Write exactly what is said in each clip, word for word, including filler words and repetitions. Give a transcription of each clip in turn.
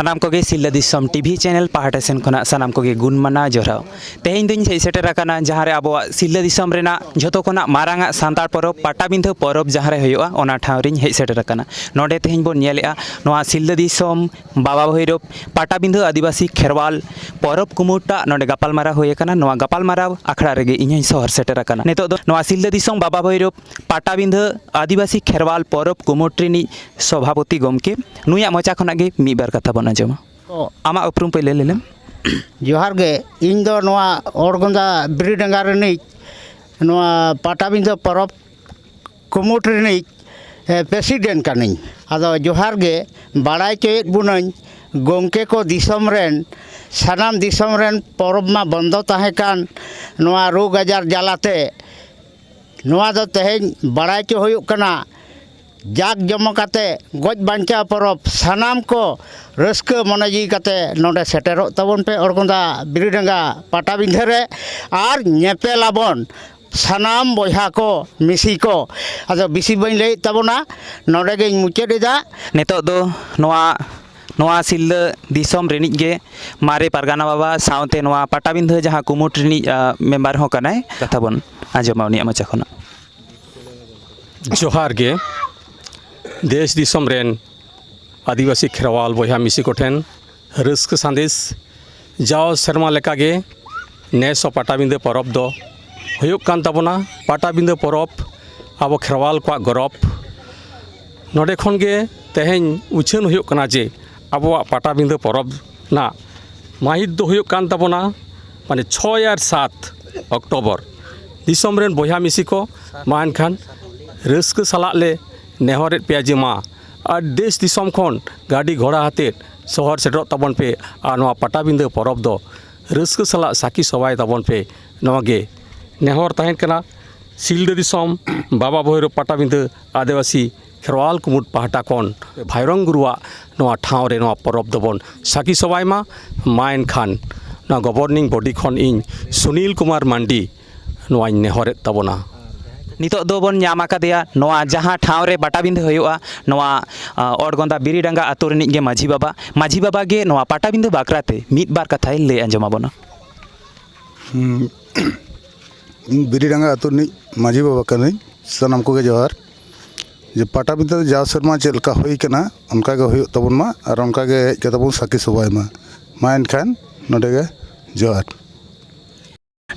ᱥᱟᱱᱟᱢ ᱠᱚᱜᱮ ᱥᱤᱞᱫᱟᱹ ᱫᱤᱥᱚᱢ ᱴᱤᱵᱷᱤ ᱪᱮᱱᱮᱞ ᱯᱟᱦᱴᱟ ᱥᱮᱱ ᱠᱷᱚᱱᱟᱜ ᱥᱟᱱᱟᱢ ᱠᱚᱜᱮ ᱜᱩᱱ ᱢᱟᱱᱟᱣ ᱡᱚᱦᱟᱨ᱾ ᱛᱮᱦᱮᱧ ᱫᱚᱧ ᱦᱮᱡ ᱥᱮᱴᱮᱨ ᱟᱠᱟᱱᱟ ᱡᱟᱦᱟᱸ ᱨᱮ ᱟᱵᱚᱣᱟᱜ ᱥᱤᱞᱫᱟᱹ ᱫᱤᱥᱚᱢ ᱨᱮᱱᱟᱜ ᱡᱷᱚᱛᱚ ᱠᱷᱚᱱᱟᱜ ᱢᱟᱨᱟᱝ ᱟᱜ ᱥᱟᱱᱛᱟᱲ ᱯᱚᱨᱚᱵᱽ ᱯᱟᱴᱟᱵᱤᱸᱫᱷᱟᱹ ᱯᱚᱨᱚᱵᱽ ᱡᱟᱦᱟᱸ ᱨᱮ ᱦᱩᱭᱩᱜᱼᱟ, ᱚᱱᱟ ᱴᱷᱟᱶ ᱨᱤᱧ ᱦᱮᱡ ᱥᱮᱴᱮᱨ ᱟᱠᱟᱱᱟ᱾ ᱱᱚᱰᱮ ᱛᱮᱦᱮᱧ ᱵᱚᱱ ᱧᱮᱞᱮᱜᱼᱟ ᱱᱚᱣᱟ ᱥᱤᱞᱫᱟᱹ ᱫᱤᱥᱚᱢ ᱵᱟᱵᱟ ᱵᱷᱳᱭᱨᱳᱵ ᱯᱟᱴᱟᱵᱤᱸᱫᱷᱟᱹ ᱟᱹᱫᱤᱵᱟᱹᱥᱤ ᱠᱷᱮᱨᱣᱟᱞ ᱯᱚᱨᱚᱵᱽ ᱠᱩᱢᱩᱴᱟᱜ ᱱᱚᱰᱮ ᱜᱟᱯᱟᱞᱢᱟᱨᱟᱣ ᱦᱩᱭ ᱟᱠᱟᱱᱟ᱾ ᱱᱚᱣᱟ ᱜᱟᱯᱟᱞᱢᱟᱨᱟᱣ ᱟᱠᱷᱲᱟ ᱨᱮᱜᱮ ᱤᱧ ᱦᱚᱧ ᱥᱚᱦᱚᱨ ᱥᱮᱴᱮᱨ ᱟᱠᱟᱱᱟ᱾ ᱱᱤᱛᱚᱜ ᱫᱚ ᱱᱚᱣᱟ ᱥᱤᱞᱫᱟᱹ ᱫᱤᱥᱚᱢ ᱵᱟᱵᱟ ᱵᱷᱳᱭᱨᱳᱵ ᱯᱟᱴᱟᱵᱤᱸᱫᱷᱟᱹ ᱟᱹᱫᱤᱵᱟᱹᱥᱤ ᱠᱷᱮᱨᱣᱟᱞ ᱯᱚᱨᱚᱵᱽ ᱠᱩᱢᱩᱴ ᱨᱤᱱᱤᱡ ᱥᱚᱵᱷᱟᱯᱚᱛᱤ ᱜᱚᱢᱠᱮ, ᱱᱩᱭᱟᱜ ᱢᱚᱪᱟ ᱠᱷᱚᱱᱟᱜ ᱜᱮ ᱢᱤᱫ ᱵᱟᱨ ᱠᱟᱛᱷᱟ ᱵᱚᱱ ᱟᱸᱡᱚᱢᱟ᱾ ᱛᱚ, ᱟᱢᱟᱜ ᱩᱯᱨᱩᱢ ᱯᱳᱭᱞᱳ ᱞᱟᱹᱭ ᱞᱮᱢ᱾ ᱡᱚᱦᱟᱨ ᱜᱮ, ᱤᱧ ᱫᱚ ᱱᱚᱣᱟ ᱚᱲᱜᱚᱸᱫᱟ ᱵᱤᱨᱤᱰᱟᱸᱜᱟ ᱨᱤᱱᱤᱡ ᱱᱚᱣᱟ ᱯᱟᱴᱟᱵᱤᱸᱫᱷᱟᱹ ᱯᱚᱨᱚᱵᱽ ᱠᱩᱢᱩᱴ ᱨᱤᱱᱤᱡ, ᱮ, ᱯᱨᱮᱥᱤᱰᱮᱱᱴ ᱠᱟᱹᱱᱟᱹᱧ᱾ ᱟᱫᱚ ᱡᱚᱦᱟᱨ ᱜᱮ, ᱵᱟᱲᱟᱭ ᱪᱚᱭᱮᱫ ᱵᱚᱱᱟᱹᱧ ᱜᱚᱢᱠᱮ ᱠᱚ, ᱫᱤᱥᱚᱢ ᱨᱮᱱ, ᱥᱟᱱᱟᱢ ᱫᱤᱥᱚᱢ ᱨᱮᱱ ᱯᱚᱨᱚᱵᱽ ᱢᱟ ᱵᱚᱱᱫᱚ ᱛᱟᱦᱮᱸ ᱠᱟᱱ ᱱᱚᱣᱟ ᱨᱳᱜᱽ ᱟᱡᱟᱨ ᱡᱟᱞᱟᱛᱮ᱾ ᱱᱚᱣᱟ ᱫᱚ ᱛᱮᱦᱮᱧ ᱵᱟᱲᱟᱭ ᱪᱚ ᱦᱩᱭᱩᱜ ᱠᱟᱱᱟ, ᱡᱟᱠ ᱡᱚᱢᱚᱠ ᱟᱛᱮ ᱜᱚᱡ ᱵᱟᱧᱪᱟᱣ ᱯᱚᱨᱚᱵᱽ ᱥᱟᱱᱟᱢ ᱠᱚ ᱨᱟᱹᱥᱠᱟᱹ ᱢᱚᱱᱮ ᱡᱤᱣᱤ ᱠᱟᱛᱮ ᱱᱚᱰᱮ ᱥᱮᱴᱮᱨᱚᱜ ᱛᱟᱵᱚᱱ ᱯᱮ ᱚᱲᱜᱚᱸᱫᱟ ᱵᱤᱨᱤᱰᱟᱸᱜᱟ ᱯᱟᱴᱟᱵᱤᱸᱫᱷᱟᱹ ᱨᱮ, ᱟᱨ ᱧᱮᱯᱮᱞ ᱟᱵᱚᱱ ᱥᱟᱱᱟᱢ ᱵᱚᱭᱦᱟ ᱠᱚ, ᱢᱤᱥᱤ ᱠᱚ᱾ ᱟᱫᱚ ᱵᱮᱥᱤ ᱵᱟᱹᱧ ᱞᱟᱹᱭᱮᱫ ᱛᱟᱵᱚᱱᱟ, ᱱᱚᱰᱮ ᱜᱤᱧ ᱢᱩᱪᱟᱹᱫ ᱮᱫᱟ᱾ ᱱᱤᱛᱚᱜ ᱫᱚ ᱱᱚᱣᱟ, ᱱᱚᱣᱟ ᱥᱤᱞᱫᱟᱹ ᱫᱤᱥᱚᱢ ᱨᱤᱱᱤᱡ ᱜᱮ ᱢᱟᱨᱮ ᱯᱟᱨᱜᱟᱱᱟ ᱵᱟᱵᱟ ᱥᱟᱶᱛᱮ ᱱᱚᱣᱟ ᱯᱟᱴᱟᱵᱤᱸᱫᱷᱟᱹ ᱡᱟᱦᱟᱸ ᱠᱩᱢᱩᱴ ᱨᱤᱱᱤᱡ, ᱟ, ᱢᱮᱢᱵᱟᱨ ᱦᱚᱸ ᱠᱟᱱᱟᱭ, ᱠᱟᱛᱷᱟ ᱵᱚᱱ ᱟᱸᱡᱚᱢᱟ ᱩᱱᱤᱭᱟᱜ ᱢᱚᱪᱟ ᱠᱷᱚᱱᱟᱜ᱾ ᱡᱚᱦᱟᱨ ᱜᱮ᱾ ᱫᱮᱥ ᱫᱤᱥᱚᱢ ᱨᱮᱱ ᱟᱹᱫᱤᱵᱟᱹᱥᱤ ᱠᱷᱮᱨᱣᱟᱞ ᱵᱚᱭᱦᱟ ᱢᱤᱥᱤ ᱠᱚᱴᱷᱮᱱ ᱨᱟᱹᱥᱠᱟᱹ ᱥᱟᱸᱫᱮᱥ᱾ ᱡᱟᱣ ᱥᱮᱨᱢᱟ ᱞᱮᱠᱟᱜᱮ ᱱᱮᱥ ᱦᱚᱸ ᱯᱟᱴᱟᱵᱤᱸᱫᱟᱹ ᱯᱚᱨᱚᱵᱽ ᱫᱚ ᱦᱩᱭᱩᱜ ᱠᱟᱱ ᱛᱟᱵᱚᱱᱟ᱾ ᱯᱟᱴᱟᱵᱤᱸᱫᱟᱹ ᱯᱚᱨᱚᱵᱽ ᱟᱵᱚ ᱠᱷᱮᱨᱣᱟᱞ ᱠᱚᱣᱟᱜ ᱜᱚᱨᱚᱵᱽ᱾ ᱱᱚᱰᱮ ᱠᱷᱚᱱ ᱜᱮ ᱛᱮᱦᱮᱧ ᱩᱪᱷᱟᱹᱱ ᱦᱩᱭᱩᱜ ᱠᱟᱱᱟ ᱡᱮ ᱟᱵᱚᱣᱟᱜ ᱯᱟᱴᱟᱵᱤᱸᱫᱟᱹ ᱯᱚᱨᱚᱵᱽ ᱨᱮᱱᱟᱜ ᱢᱟᱹᱦᱤᱛ ᱫᱚ ᱦᱩᱭᱩᱜ ᱠᱟᱱ ᱛᱟᱵᱚᱱᱟ, ᱢᱟᱱᱮ, ᱪᱷᱚᱭ ᱟᱨ ᱥᱟᱛ ᱚᱠᱴᱳᱵᱚᱨ᱾ ᱫᱤᱥᱚᱢ ᱨᱮᱱ ᱵᱚᱭᱦᱟ ᱢᱤᱥᱤ ᱠᱚ, ᱢᱟ ᱮᱱᱠᱷᱟᱱ ᱨᱟᱹᱥᱠᱟᱹ ᱥᱟᱞᱟᱜ ᱞᱮ ᱱᱮᱦᱚᱨᱮᱫ ᱯᱮᱭᱟ ᱡᱮ ᱢᱟ ᱟᱨ ᱫᱮᱥ ᱫᱤᱥᱚᱢ ᱠᱷᱚᱱ ᱜᱟᱹᱰᱤ ᱜᱷᱚᱲᱟ ᱟᱛᱮᱫ ᱥᱚᱦᱚᱨ ᱥᱮᱴᱮᱨᱚᱜ ᱛᱟᱵᱚᱱ ᱯᱮ ᱟᱨ ᱱᱚᱣᱟ ᱯᱟᱴᱟᱵᱤᱸᱫᱟᱹ ᱯᱚᱨᱚᱵᱽ ᱫᱚ ᱨᱟᱹᱥᱠᱟᱹ ᱥᱟᱞᱟᱜ ᱥᱟᱹᱠᱷᱤ ᱥᱚᱵᱷᱟᱭ ᱛᱟᱵᱚᱱ ᱯᱮ, ᱱᱚᱣᱟ ᱜᱮ ᱱᱮᱦᱚᱨ ᱛᱟᱦᱮᱱ ᱠᱟᱱᱟ᱾ ᱥᱤᱞᱫᱟᱹ ᱫᱤᱥᱚᱢ ᱵᱟᱵᱟ ᱵᱷᱳᱭᱨᱳᱵ ᱯᱟᱴᱟᱵᱤᱸᱫᱟᱹ ᱟᱹᱫᱤᱵᱟᱹᱥᱤ ᱠᱷᱮᱨᱣᱟᱞ ᱠᱩᱢᱩᱴ ᱯᱟᱦᱴᱟ ᱠᱷᱚᱱ ᱵᱷᱟᱭᱨᱚᱝ ᱜᱩᱨᱩᱣᱟᱜ ᱱᱚᱣᱟ ᱴᱷᱟᱶ ᱨᱮ ᱱᱚᱣᱟ ᱯᱚᱨᱚᱵᱽ ᱫᱚᱵᱚᱱ ᱥᱟᱹᱠᱷᱤ ᱥᱚᱵᱷᱟᱭ ᱢᱟ᱾ ᱢᱟ ᱮᱱᱠᱷᱟᱱ ᱱᱚᱣᱟ ᱜᱚᱵᱷᱚᱨᱱᱤᱝ ᱵᱚᱰᱤ ᱠᱷᱚᱱ ᱤᱧ ᱥᱩᱱᱤᱞ ᱠᱩᱢᱟᱨ ᱢᱟᱱᱰᱤ ᱱᱚᱣᱟᱧ ᱱᱮᱦᱚᱨᱮᱫ ᱛᱟᱵᱚᱱᱟ᱾ ᱱᱤᱛᱚᱜ ᱫᱚᱵᱚᱱ ᱧᱟᱢ ᱟᱠᱟᱫᱮᱭᱟ ᱱᱚᱣᱟ ᱡᱟᱦᱟᱸ ᱴᱷᱟᱶ ᱨᱮ ᱯᱟᱴᱟᱵᱤᱸᱫᱷᱟᱹ ᱦᱩᱭᱩᱜᱼᱟ, ᱱᱚᱣᱟ ᱚᱲᱜᱚᱸᱫᱟ ᱵᱤᱨᱤᱰᱟᱸᱜᱟ ᱟᱛᱳ ᱨᱤᱱᱤᱡ ᱜᱮ ᱢᱟᱹᱡᱷᱤ ᱵᱟᱵᱟ᱾ ᱢᱟᱹᱡᱷᱤ ᱵᱟᱵᱟ ᱜᱮ ᱱᱚᱣᱟ ᱯᱟᱴᱟᱵᱤᱸᱫᱷᱟᱹ ᱵᱟᱠᱷᱨᱟ ᱛᱮ ᱢᱤᱫ ᱵᱟᱨ ᱠᱟᱛᱷᱟᱭ ᱞᱟᱹᱭ ᱟᱸᱡᱚᱢ ᱟᱵᱚᱱᱟ᱾ ᱦᱩᱸ᱾ ᱤᱧ ᱵᱤᱨᱤᱰᱟᱸᱜᱟ ᱟᱹᱛᱩ ᱨᱤᱱᱤᱡ ᱢᱟᱹᱡᱷᱤ ᱵᱟᱵᱟ ᱠᱟᱹᱱᱟᱹᱧ᱾ ᱥᱟᱱᱟᱢ ᱠᱚᱜᱮ ᱡᱚᱦᱟᱨ᱾ ᱡᱮ ᱯᱟᱴᱟᱵᱤᱸᱫᱷᱟᱹ ᱡᱟᱣ ᱥᱮᱨᱢᱟ ᱪᱮᱫ ᱞᱮᱠᱟ ᱦᱩᱭ ᱠᱟᱱᱟ, ᱚᱱᱠᱟ ᱜᱮ ᱦᱩᱭᱩᱜ ᱛᱟᱵᱚᱱ ᱢᱟ ᱟᱨ ᱚᱱᱠᱟ ᱜᱮ ᱦᱮᱡ ᱠᱟᱛᱮ ᱵᱚᱱ ᱥᱟᱹᱠᱷᱤ ᱥᱚᱵᱷᱟᱭ ᱢᱟ᱾ ᱢᱟ ᱮᱱᱠᱷᱟᱱ ᱱᱚᱰᱮ ᱜᱮ ᱡᱚᱦᱟᱨ᱾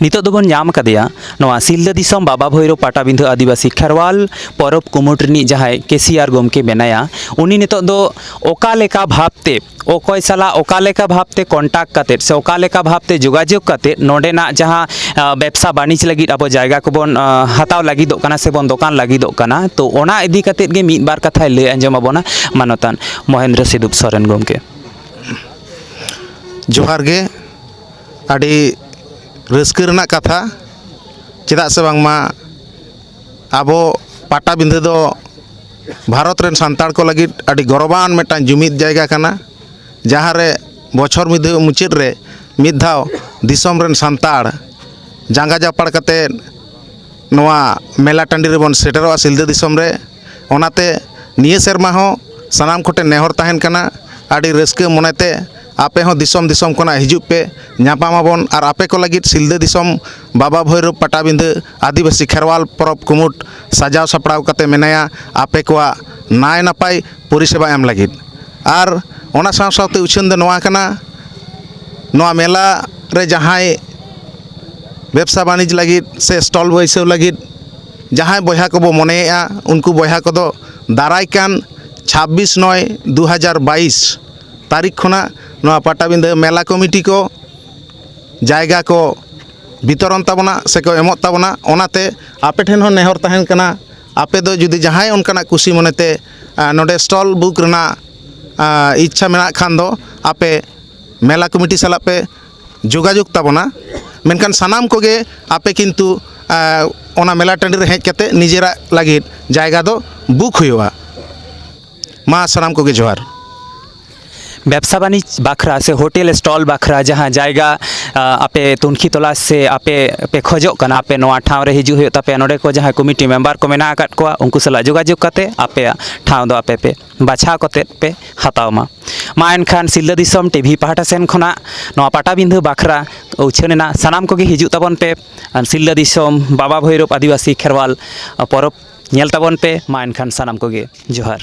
ᱱᱤᱛᱚᱜ ᱫᱚᱵᱚᱱ ᱧᱟᱢ ᱟᱠᱟᱫᱮᱭᱟ ᱱᱚᱣᱟ ᱥᱤᱞᱫᱟᱹ ᱫᱤᱥᱚᱢ ᱵᱟᱵᱟ ᱵᱷᱳᱭᱨᱳ ᱯᱟᱴᱟᱵᱤᱸᱫᱷᱟᱹ ᱟᱹᱫᱤᱵᱟᱹᱥᱤ ᱠᱷᱮᱨᱣᱟᱞ ᱯᱚᱨᱚᱵᱽ ᱠᱩᱢᱩᱴ ᱨᱤᱱᱤᱡ ᱡᱟᱦᱟᱸᱭ ᱠᱮᱥᱤᱭᱟᱨ ᱜᱚᱢᱠᱮ ᱢᱮᱱᱟᱭᱟ᱾ ᱩᱱᱤ ᱱᱤᱛᱚᱜ ᱫᱚ ᱚᱠᱟ ᱞᱮᱠᱟ ᱵᱷᱟᱵᱽᱛᱮ, ᱚᱠᱚᱭ ᱥᱟᱞᱟᱜ ᱚᱠᱟ ᱞᱮᱠᱟ ᱵᱷᱟᱵᱽᱛᱮ ᱠᱚᱱᱴᱟᱠᱴ ᱠᱟᱛᱮᱫ ᱥᱮ ᱚᱠᱟ ᱞᱮᱠᱟ ᱵᱷᱟᱵᱽᱛᱮ ᱡᱳᱜᱟᱡᱳᱜᱽ ᱠᱟᱛᱮᱫ ᱱᱚᱰᱮᱱᱟᱜ ᱡᱟᱦᱟᱸ ᱵᱮᱵᱽᱥᱟ ᱵᱟᱹᱱᱤᱡᱽ ᱞᱟᱹᱜᱤᱫ ᱟᱵᱚ ᱡᱟᱭᱜᱟ ᱠᱚᱵᱚᱱ ᱦᱟᱛᱟᱣ ᱞᱟᱹᱜᱤᱫᱚᱜ ᱠᱟᱱᱟ ᱥᱮ ᱵᱚᱱ ᱫᱚᱠᱟᱱ ᱞᱟᱹᱜᱤᱫᱚᱜ ᱠᱟᱱᱟ, ᱛᱚ ᱚᱱᱟ ᱤᱫᱤ ᱠᱟᱛᱮᱫ ᱜᱮ ᱢᱤᱫ ᱵᱟᱨ ᱠᱟᱛᱷᱟᱭ ᱞᱟᱹᱭ ᱟᱸᱡᱚᱢ ᱟᱵᱚᱱᱟ ᱢᱟᱱᱚᱛᱟᱱ ᱢᱚᱦᱮᱱᱫᱨᱚ ᱥᱤᱫᱩᱯ ᱥᱚᱨᱮᱱ ᱜᱚᱢᱠᱮ᱾ ᱡᱚᱦᱟᱨ ᱜᱮ᱾ ᱟᱹᱰᱤ ᱨᱟᱹᱥᱠᱟᱹ ᱨᱮᱱᱟᱜ ᱠᱟᱛᱷᱟ, ᱪᱮᱫᱟᱜ ᱥᱮ ᱵᱟᱝᱢᱟ ᱟᱵᱚ ᱯᱟᱴᱟᱵᱤᱸᱫᱷᱟᱹ ᱫᱚ ᱵᱷᱟᱨᱚᱛ ᱨᱮᱱ ᱥᱟᱱᱛᱟᱲ ᱠᱚ ᱞᱟᱹᱜᱤᱫ ᱟᱹᱰᱤ ᱜᱚᱨᱚᱵᱟᱱ ᱢᱤᱫᱴᱟᱝ ᱡᱩᱢᱤᱫ ᱡᱟᱭᱜᱟ ᱠᱟᱱᱟ, ᱡᱟᱦᱟᱸ ᱨᱮ ᱵᱚᱪᱷᱚᱨ ᱢᱤᱫ ᱫᱷᱟᱣ ᱢᱩᱪᱟᱹᱫ ᱨᱮ ᱢᱤᱫ ᱫᱷᱟᱣ ᱫᱤᱥᱚᱢ ᱨᱮᱱ ᱥᱟᱱᱛᱟᱲ ᱡᱟᱸᱜᱟ ᱡᱟᱯᱟᱲ ᱠᱟᱛᱮᱫ ᱱᱚᱣᱟ ᱢᱮᱞᱟ ᱴᱟᱺᱰᱤ ᱨᱮᱵᱚᱱ ᱥᱮᱴᱮᱨᱚᱜᱼᱟ ᱥᱤᱞᱫᱟᱹ ᱫᱤᱥᱚᱢ ᱨᱮ᱾ ᱚᱱᱟᱛᱮ ᱱᱤᱭᱟᱹ ᱥᱮᱨᱢᱟ ᱦᱚᱸ ᱥᱟᱱᱟᱢ ᱠᱚᱴᱷᱮᱱ ᱱᱮᱦᱚᱨ ᱛᱟᱦᱮᱱ ᱠᱟᱱᱟ, ᱟᱹᱰᱤ ᱨᱟᱹᱥᱠᱟᱹ ᱢᱚᱱᱮᱛᱮ ᱟᱯᱮ ᱦᱚᱸ ᱫᱤᱥᱚᱢ ᱫᱤᱥᱚᱢ ᱠᱷᱚᱱᱟᱜ ᱦᱤᱡᱩᱜ ᱯᱮ, ᱧᱟᱯᱟᱢ ᱟᱵᱚᱱ᱾ ᱟᱨ ᱟᱯᱮ ᱠᱚ ᱞᱟᱹᱜᱤᱫ ᱥᱤᱞᱫᱟᱹ ᱫᱤᱥᱚᱢ ᱵᱟᱵᱟ ᱵᱷᱳᱭᱨᱳᱵ ᱯᱟᱴᱟᱵᱤᱸᱫᱷᱟᱹ ᱟᱹᱫᱤᱵᱟᱹᱥᱤ ᱠᱷᱮᱨᱣᱟᱞ ᱯᱚᱨᱚᱵᱽ ᱠᱩᱢᱩᱴ ᱥᱟᱡᱟᱣ ᱥᱟᱯᱲᱟᱣ ᱠᱟᱛᱮ ᱢᱮᱱᱟᱭᱟ ᱟᱯᱮ ᱠᱚᱣᱟᱜ ᱱᱟᱭ ᱱᱟᱯᱟᱭ ᱯᱚᱨᱤᱥᱮᱵᱟ ᱮᱢ ᱞᱟᱹᱜᱤᱫ᱾ ᱟᱨ ᱚᱱᱟ ᱥᱟᱶ ᱥᱟᱶᱛᱮ ᱩᱪᱷᱟᱹᱱ ᱫᱚ ᱱᱚᱣᱟ ᱠᱟᱱᱟ, ᱱᱚᱣᱟ ᱢᱮᱞᱟ ᱨᱮ ᱡᱟᱦᱟᱸᱭ ᱵᱮᱵᱽᱥᱟ ᱵᱟᱹᱱᱤᱡᱽ ᱞᱟᱹᱜᱤᱫ ᱥᱮ ᱥᱴᱚᱞ ᱵᱟᱹᱭᱥᱟᱹᱣ ᱞᱟᱹᱜᱤᱫ ᱡᱟᱦᱟᱸᱭ ᱵᱚᱭᱦᱟ ᱠᱚᱵᱚ ᱢᱚᱱᱮᱭᱮᱫᱼᱟ, ᱩᱱᱠᱩ ᱵᱚᱭᱦᱟ ᱠᱚᱫᱚ ᱫᱟᱨᱟᱭ ᱠᱟᱱ ᱪᱷᱟᱵᱵᱤᱥ ᱱᱚᱭ ᱫᱩ ᱦᱟᱡᱟᱨ ᱵᱟᱭᱤᱥ ᱛᱟᱹᱨᱤᱠᱷ ᱠᱷᱚᱱᱟᱜ ᱱᱚᱣᱟ ᱯᱟᱴᱟᱵᱤᱸᱫᱷᱟᱹ ᱢᱮᱞᱟ ᱠᱚᱢᱤᱴᱤ ᱠᱚ ᱡᱟᱭᱜᱟ ᱠᱚ ᱵᱤᱛᱚᱨᱚᱱ ᱛᱟᱵᱚᱱᱟ ᱥᱮᱠᱚ ᱮᱢᱚᱜ ᱛᱟᱵᱚᱱᱟ᱾ ᱚᱱᱟᱛᱮ ᱟᱯᱮ ᱴᱷᱮᱱ ᱦᱚᱸ ᱱᱮᱦᱚᱨ ᱛᱟᱦᱮᱱ ᱠᱟᱱᱟ, ᱟᱯᱮ ᱫᱚ ᱡᱩᱫᱤ ᱡᱟᱦᱟᱸᱭ ᱚᱱᱠᱟᱱᱟᱜ ᱠᱩᱥᱤ ᱢᱚᱱᱮᱛᱮ ᱱᱚᱰᱮ ᱥᱴᱚᱞ ᱵᱩᱠ ᱨᱮᱱᱟᱜ ᱤᱪᱪᱷᱟ ᱢᱮᱱᱟᱜ ᱠᱷᱟᱱ ᱫᱚ ᱟᱯᱮ ᱢᱮᱞᱟ ᱠᱚᱢᱤᱴᱤ ᱥᱟᱞᱟᱜ ᱯᱮ ᱡᱳᱜᱟᱡᱳᱜᱽ ᱛᱟᱵᱚᱱᱟ᱾ ᱢᱮᱱᱠᱷᱟᱱ ᱥᱟᱱᱟᱢ ᱠᱚᱜᱮ ᱟᱯᱮ ᱠᱤᱱᱛᱩ ᱚᱱᱟ ᱢᱮᱞᱟ ᱴᱟᱺᱰᱤ ᱨᱮ ᱦᱮᱡ ᱠᱟᱛᱮ ᱱᱤᱡᱮᱨᱟᱜ ᱞᱟᱹᱜᱤᱫ ᱡᱟᱭᱜᱟ ᱫᱚ ᱵᱩᱠ ᱦᱩᱭᱩᱜᱼᱟ᱾ ᱢᱟ ᱥᱟᱱᱟᱢ ᱠᱚᱜᱮ ᱡᱚᱦᱟᱨ᱾ ᱵᱮᱵᱽᱥᱟ ᱵᱟᱹᱱᱤᱡᱽ ᱵᱟᱠᱷᱨᱟ ᱥᱮ ᱦᱳᱴᱮᱞ ᱥᱴᱚᱞ ᱵᱟᱠᱷᱨᱟ ᱡᱟᱦᱟᱸ ᱡᱟᱭᱜᱟ ᱟᱯᱮ ᱛᱩᱱᱠᱷᱤ ᱛᱚᱞᱟᱥ ᱥᱮ ᱟᱯᱮ ᱯᱮ ᱠᱷᱚᱡᱚᱜ ᱠᱟᱱᱟ, ᱟᱯᱮ ᱱᱚᱣᱟ ᱴᱷᱟᱶ ᱨᱮ ᱦᱤᱡᱩᱜ ᱦᱩᱭᱩᱜ ᱛᱟᱯᱮᱭᱟ, ᱱᱚᱰᱮ ᱠᱚ ᱡᱟᱦᱟᱸᱭ ᱠᱚᱢᱤᱴᱤ ᱢᱮᱢᱵᱟᱨ ᱠᱚ ᱢᱮᱱᱟᱜ ᱟᱠᱟᱫ ᱠᱚᱣᱟ, ᱩᱱᱠᱩ ᱥᱟᱞᱟᱜ ᱡᱳᱜᱟᱡᱳᱜᱽ ᱠᱟᱛᱮ ᱟᱯᱮᱭᱟᱜ ᱴᱷᱟᱶ ᱫᱚ ᱟᱯᱮ ᱯᱮ ᱵᱟᱪᱷᱟᱣ ᱠᱟᱛᱮ ᱯᱮ ᱦᱟᱛᱟᱣ ᱢᱟ᱾ ᱢᱟ ᱮᱱᱠᱷᱟᱱ ᱥᱤᱞᱫᱟᱹ ᱫᱤᱥᱚᱢ ᱴᱤᱵᱷᱤ ᱯᱟᱦᱴᱟ ᱥᱮᱱ ᱠᱷᱚᱱᱟᱜ ᱱᱚᱣᱟ ᱯᱟᱴᱟᱵᱤᱸᱫᱷᱟᱹ ᱵᱟᱠᱷᱨᱟ ᱩᱪᱷᱟᱹᱱ ᱮᱱᱟ᱾ ᱥᱟᱱᱟᱢ ᱠᱚᱜᱮ ᱦᱤᱡᱩᱜ ᱛᱟᱵᱚᱱ ᱯᱮ᱾ ᱟᱨ ᱥᱤᱞᱫᱟᱹ ᱫᱤᱥᱚᱢ ᱵᱟᱵᱟ ᱵᱷᱳᱭᱨᱳᱵ ᱟᱹᱫᱤᱵᱟᱹᱥᱤ ᱠᱷᱮᱨᱣᱟᱞ ᱯᱚᱨᱚᱵᱽ ᱧᱮᱞ ᱛᱟᱵᱚᱱ ᱯᱮ᱾ ᱢᱟ ᱮᱱᱠᱷᱟᱱ ᱥᱟᱱᱟᱢ ᱠᱚᱜᱮ ᱡᱚᱦᱟᱨ᱾